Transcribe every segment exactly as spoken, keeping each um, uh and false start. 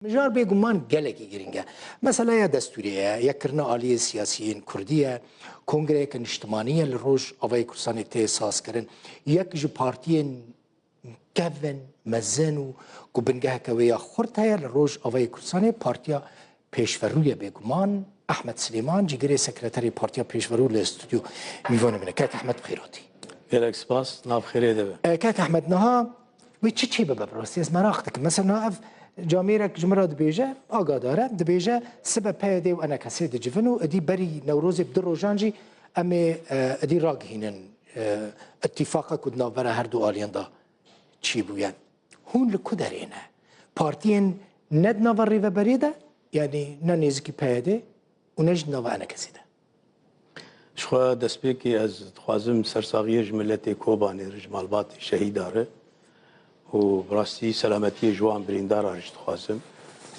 Mijar bêguman gelekî girîng e. Meseleya destûrê ye, yekkirina aliyê siyasiyên kurdî ye, kongreyeke niştimanî ye li Rojavayê Kurdistanê tê sazkirin. Yek ji partiyên kevin, mezin û ku bingeheke wê ya xurt heye li Rojavayê Kurdistanê, Partiya Pêşverû ye bêguman. Ehmed Silêman, cîgirê sekreterê Partiya Pêşverû li stûdyo mîvanê min e. Kek Ehmed, bi xêr hatî. Gelek spas, nav xêrê de be. E, Kek Ehmed, niha wê çi çê bibe bi rastî? Ez meraq dikim. Mesela niha ev camêrek ji min re dibêje, agadar e, dibêje sibe P Y D û E N K S dicivin û êdî berî Newrozê bi du rojan jî em ê, e, êdî ragihînin, e, îtîfaqa ku di navbera her du aliyan de çêbûye. Hûn li ku derê ne? Partiyên ne di nava Rêveberiyê de, yanî ne nêzîkî P Y D û ne jî di nava E N K S'ê de? Ji xwe destpêkê ez dixwazim sersaxiyê ji miletê Kobanê re, ji malbatê şehîda re û bi rastî selametiyê ji wan birîndara re jî dixwazim.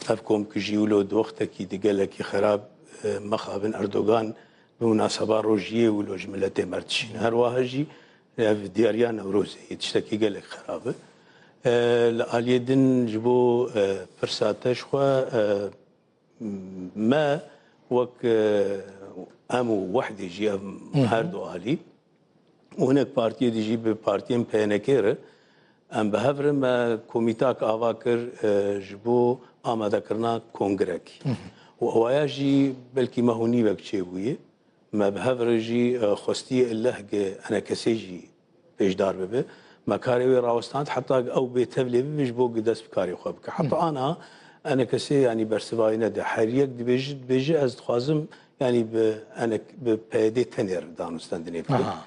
Ev komkujî wilo di wextekî di gelekî xerab, e, mexabin Erdogan bi munaseba rojiyê wilo ji miletê me re dişîne. Her wiha jî ev diyariya Newrozê yê tiştekî gelek xerab e. E, li aliyê din ji bo, e, pirsa te ji xwe, e, me wek, e, em û wehdê jî, em Hı hı. her du alî û hinek partiyê dî jî bi partiyên P Y N K re em bi hev re me komîtak ava kir, e, ji bo amadekirina kongrekî. Hı hı. Û ewaya jî belkî meh û nîvek çêbûye. Me bi hev re jî, e, xwestiye lehgê E N K S'ê jî pêşdar bibe. Me karê wê rawestand heta ew bê tevlê bibe ji bo ku dest bi karê xwe bike. Heta Hı. ana E N K S, yanî bersiva wê nede. Her yek dibêje, dibêje ez dixwazim, yanî bi E N K, bi P Y D tenê re danûstendinê bikin. Aha.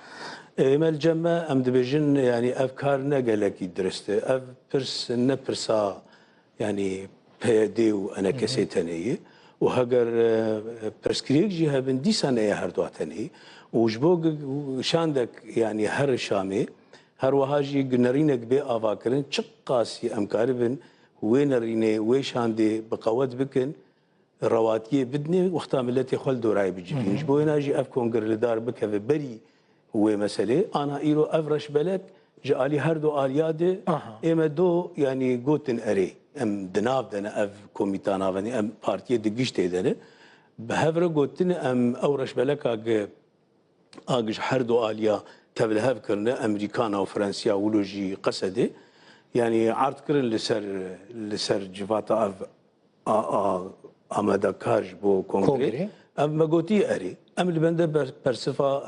Ê me li cem me, em dibêjin, yanî ev kar ne gelekî dirist e. Ev pirs ne pirsa yanî P Y D û E N K S Hı hı. tenê ye. Û heger, e, pirsgirêk jî hebin, dîsa ne ya her dua tenê ye. Û ji bo g-, şandek, yanî her Şamê, her wiha jî nerînek bê avakirin, çiqasî em karibin wê nerînê, wê şandê bi qewet bikin, rewatiyê bidinê, wexta miletê xwe li dorayê bicivînin. Hı hı. Ji bo wêna jî ev kongre li dar bikeve berî wê meselê. Ana îro ev reşbelek ji alî her du aliya de Aha. ê me do, yanî gotin erê. Em di nav de ne, ev komîta navendî, em partiyê di giştê de ne. Bi hev re gotin em ew reşbeleka gi a gi ji her du aliya tevlihev kirine, Amerîkana û Fransiya wilo jî Qesedê, yanî erd kirin li ser, li ser civata ev a, a, amadekar ji bo kongrê. Kongrê. Ev me gotî erê. Em li bende ber-, persifa,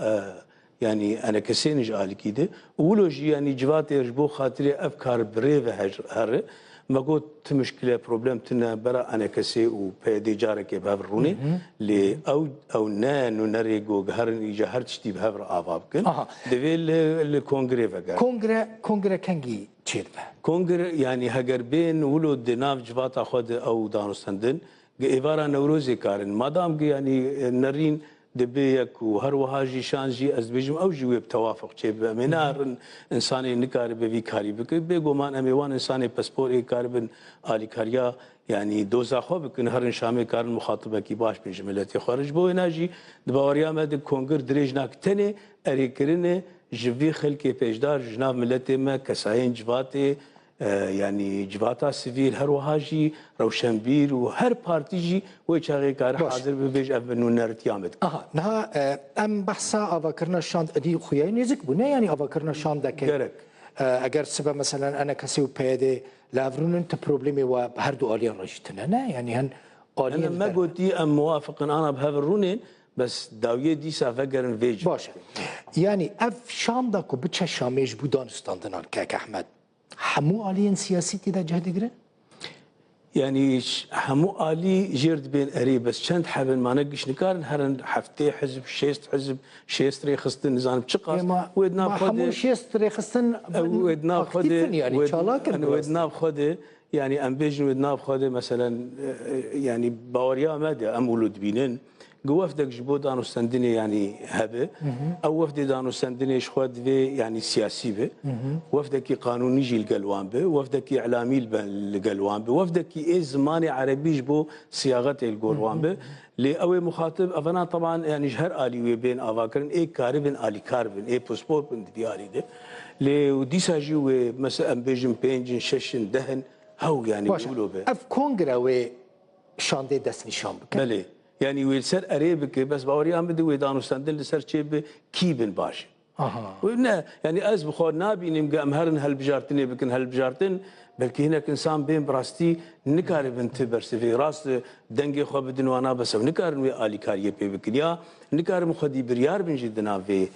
e, yanî E N K S'ê ji alîkî de. Û wilo jî yanî civatê ji bo xatirê ev kar bi rê ve her-, here. Me got ti mişkile, problem tune, bera E N K S û P Y D carekê bi hev rûnê. Hı hı. Lê ew, ew ne nûnerê ku giherin îca her tiştî bi hev re ava bikin. Aha. Divê li, li kongrê vegerin. Kongre, kongre kengî çêdibe? Kongre, yanî heger bên wilo di nav civata xwe de ew danûstendin, gi êvara Newrozê karin. Madam gi yanî, e, nerîn dibe yek û her wiha jî şan jî ez dibêjim ew jî wê bi tewafuq çêbibe. Em ê Hı hı. neherin insanê nikaribe vî karî bike. Bêguman em ê wan insanê pispor ê karibin alîkariya, yanî doza xwe bikin, herin Şamê karin muxatibekî baş bin ji miletê xwe re. Ji bo wêna jî di baweriya me de kongir dirêj nake. Tenê erêkirinê ji vî xelkê pêşdar ji nav miletê me, kesayên civatê, e, yanî civata sivîl, her wiha jî rewşenbîr û her partî jî wê çaxê kare Baş. hazir bibe, bêje ev bi nûneritiya me dike. Aha, niha, e, em behsa avakirina şand, êdî xuya yê nêzik bûne, yanî avakirina şandeke. Gerek. E, eger sibe, meselen, E N K S û P Y D li hev rûnin, ti problemê we bi her du aliyan re jî tune ne? Yanî hin aliyan Em, me diderin. gotî em muwafiq in ana bi hev rûnên, bes dawiyê dîsa vegerin vê cî. Baş e. Yanî ev şanda ku biçe Şamê ji bo danûstandinan, Kek Ehmed, hemû aliyên siyasî tê de cih digirin? Yanî ş-, hemû alî jêr dibên erê, bes çend hebin, ma ne giş nikarin herin heftê hizb, şêst hizb, şêst rêxistin, nizanim çiqas. Ê, ma, wê di nav ma xwe hemû de, şêst rêxistin ew wê di nav xwe aktîf de, in, yanî wê di, çalak in yanî wê di rastî. nav xwe de, yanî em bêjin wê di nav xwe de, meselen, e, e, yanî baweriya me de em wilo dibînin. Gi wefdek ji bo danûstendinê, yanî hebe. Hı hı. Ew wefdê danûstendinê ji xwe divê, yanî siyasî be. Hı hı. Wefdekî qanûnî jî li gel wan be. Wefdekî îlamî li be, li gel wan be. Wefdekî ê zimanê erebî ji bo siyaxetê li gor Hı hı. wan be. Lê ew ê muxatib, evena teban, yanî ji her alî wê bên avakirin, ê karibin alîkar bin, ê pispor bin di vî alî de. Lê û dîsa jî wê, mesela em bêjin pênc in, şeş in, deh in, Hew, yanî Baş e. wilo be. Ev kongre wê şandê destnîşan bike. Belê. Yanî wê li ser erê bike, bes baweriya min de wê danûstendin li ser çê bi kî bin baş e. Aha. Wê ne, yanî ez bi xwe nabînim ku em herin hilbijartinê bikin, hilbijartin, belkî hinek insan bên bi rastî nikaribin ti bersivê. Rast dengê xwe bidin wana, bes ew nikarin wê alîkariyê pê bikin. Ya nikarin xwedî biryar bin jî di nav vê,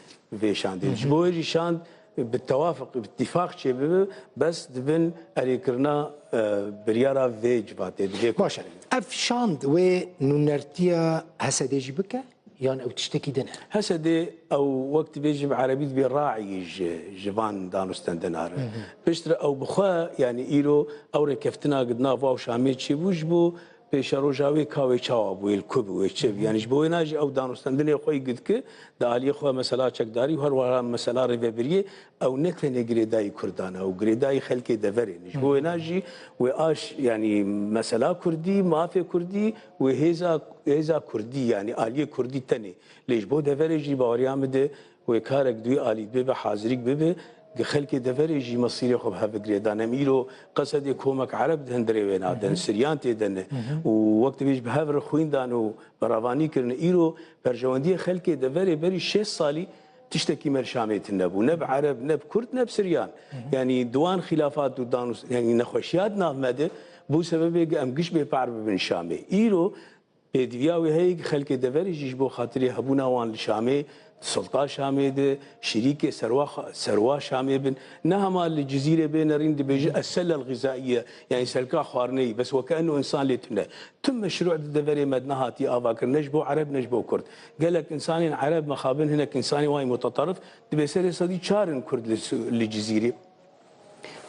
vê şandê. Hı hı. Ji bo wê jî şand bi tewafiq, bi îtîfaq çêbibe, bes dibin erêkirina, e, biryara vê civatê, di vê Baş e. Ev şand wê nûnertiya H S D'ê jî bike? Yan ew tiştekî din e? H S D'ê ew wek dibêjim erebî dibê raî ji, ji van danûstendina re. Hı hı. Piştre ew bi xwe, yanî îro ew rêkeftina di nav wa û Şamê çêbû ji bo pêşeroja wê ka wê çawa bû, wê li ku bû, wê çi bû. Yanî ji bo wêna jî ew danûstendinê xwe yî dike, di aliyê xwe mesela çekdarî û her wiha mesela rêvebiriyê, ew ne tenê girêdayî Kurdan e, ew girêdayî xelkê deverê ne. Ji bo wêna jî wê aş, yanî mesela Kurdî, mafê Kurdî, wê hêza, hêza Kurdî, yanî aliyê Kurdî tenê. Lê ji bo deverê jî baweriya min de wê karek di wî alî bibe, hazirîk bibe, di xelkê deverê jî mesîrê xwe bi hev bigirê. Dan em îro qesedê komek Ereb di hundirê wê nadin, Siryan tê de ne. Û wek dibêj bi hev re xwîndan û beravanî kirine. Îro berjewendiyê xelkê deverê berî şêst salî tiştekî me li Şamê tune bû. Ne bi Ereb, ne bi Kurd, ne bi Siryan. Yanî di wan xîlafat û danûs-, yanî nexweşiya di nav me de bû sebebê ku em giş bêpar bibin Şamê. Îro pêdiviya wê heye ku xelkê deverê jî ji bo xatirê hebûna wan li Şamê, di sulta Şamê de, şirîkê serwa, serwa Şamê bin. Ne hema li Cizîrê bê nerîn dibêje, "Es-sellel xizaiye", yanî selka xwarineyî, bes weke eno însan lê tune. Tim meşrû di deverê me de nehatiye avakirin, ne ji bo Ereb, ne ji bo Kurd. Gelek însanên Ereb mexabin, hinek însanên wayî muteterif, dibê serê sedî çar in Kurd li Su-, li Cizîrê.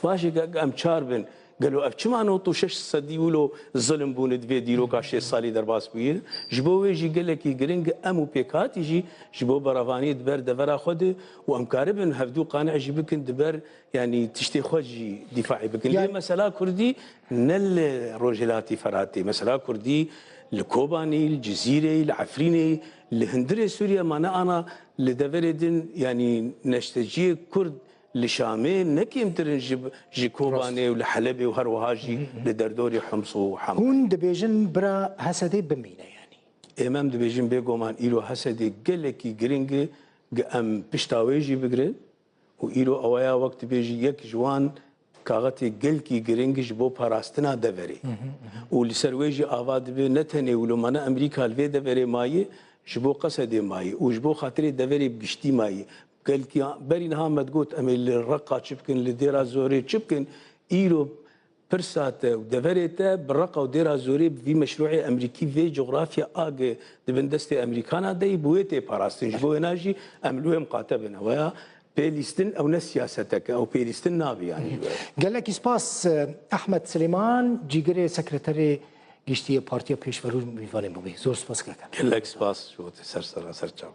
Baş e, ge-, em çar bin. Gelo ev çima nod û şeş sedî wilo zilim bûne di vê dîroka şêst salî derbas bûye? Ji bo wê jî gelekî giring e, em û pêkhatî jî ji bo beravaniyê di ber devera xwe de û em karibin hevdû qanî jî bikin di ber, yanî tiştê xwe jî dîfaî bikin. Lê Yani mesela Kurdî ne li Rojhilatî Feratê. Mesela Kurdî li Kobanî, li Cizîrê, li Efrînê, li hundirê Sûriye, ma ne ana li deverê din, yanî neşteciyê Kurd li Şamê ne kêmtir in ji, ji Kobanê û li Helebê û her wiha jî li derdorê Hims û Hema. Hûn dibêjin bira H S D'ê bimîne yanî? Ê me em dibêjin bêguman îro H S D'ê gelekî giring e, gi em pişta wê jî bigirin û îro ew ya wek dibêjî yek ji wan kaxetê gelkî giring ji bo parastina deverê. Û li ser wê jî ava dibe ne tenê wilo ma ne Amerîka li vê deverê maye, ji bo Qesedê maye û ji bo xatirê deverê bi giştî maye. Gelkî berî niha me digot, em ê li Reqa çi bikin, li Dêra Zorê çi bikin? Îro pirsa te û deverê te bi Reqa û Dêra Zorê bi vî meşrûê Amerîkî vê cografya a gi di bin destê Amerîkana de yî, bi wê tê parastin. Ji bo wêna jî em li wê miqate bin. Ew ya pêlîstin, ew ne siyasetek e, ew pêlîstin nabe yanî ji we. Gelekî spas, eh, Ehmed Silêman, cîgirê sekreterê giştî yê Partiya Pêşverû, mîvanê me bûyî. Zor spas, gelek. Gelek spas ji bo te, ser sera ser çav.